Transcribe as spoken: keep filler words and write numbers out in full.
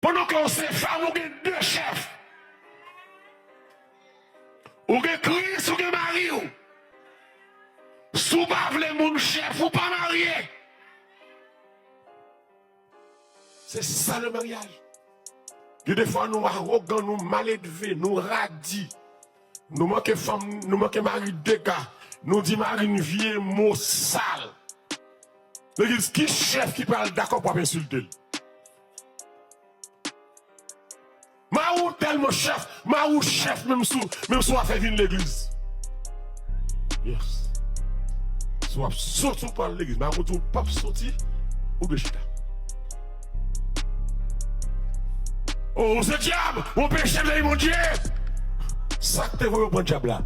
Pandan ke w se fanm, ou gen de chèf. Ou gen Kris, ou gen mari w. Si w pa vle moun chèf ou, pa marye. Se sa le maryaj. Gen de fwa nou awogan, nou maledve, nou radi. Nou manke fanm, nou manke mari dega. Nou di mari n vye mo sal. Legliz, ki chèf ki pral dakò pou ap ensilte l? Mari w tèlman chèf, mari w chèf menm sou, menm sou afè vin legliz. Yes. Si w ap soti ou pral legliz, mari w di w p ap soti, ou dwe chita. Oh, se dyab, ou peche nan Bondye. Sa k te voye w pran dyab la?